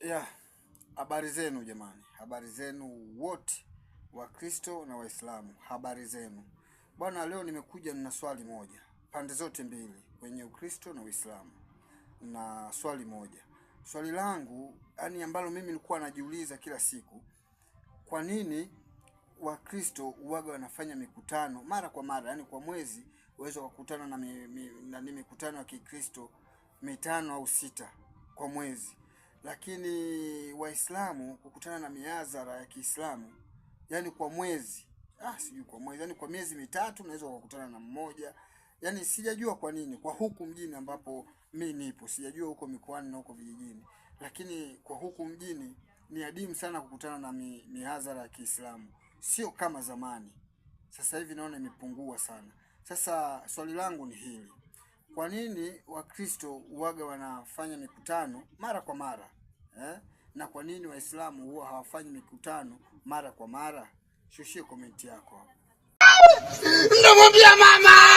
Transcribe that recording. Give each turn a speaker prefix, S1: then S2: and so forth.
S1: Ya, habari zenu jamani, habari zenu wote Wakristo na Waislamu, habari zenu bwana. Leo nimekuja nina swali moja, pande zote mbili, kwenye Ukristo na Uislamu, na swali moja. Swali langu yani ambalo mimi nilikuwa najiuliza kila siku, kwa nini Wakristo huwaga wanafanya mikutano mara kwa mara, yani kwa mwezi uweze kukutana na, na mikutano ya Kikristo mitano au sita kwa mwezi, lakini Waislamu kukutana na mihadhara ya Kiislamu yani kwa mwezi, sijui kwa mwezi, yani kwa miezi mitatu unaweza kukutana na mmoja. Yani sijajua kwa nini kwa huku mjini ambapo mi nipo, sijajua huko mikoani na huko vijijini, lakini kwa huku mjini ni adimu sana kukutana na mihadhara ya Kiislamu, sio kama zamani. Sasa hivi naona imepungua sana. Sasa swali langu ni hili, kwa nini Wakristo huwaga wanafanya mikutano mara kwa mara eh? Na kwa nini Waislamu huwa hawafanyi mikutano mara kwa mara? Shushie komenti yako hapo.
S2: Ndamwambia mama.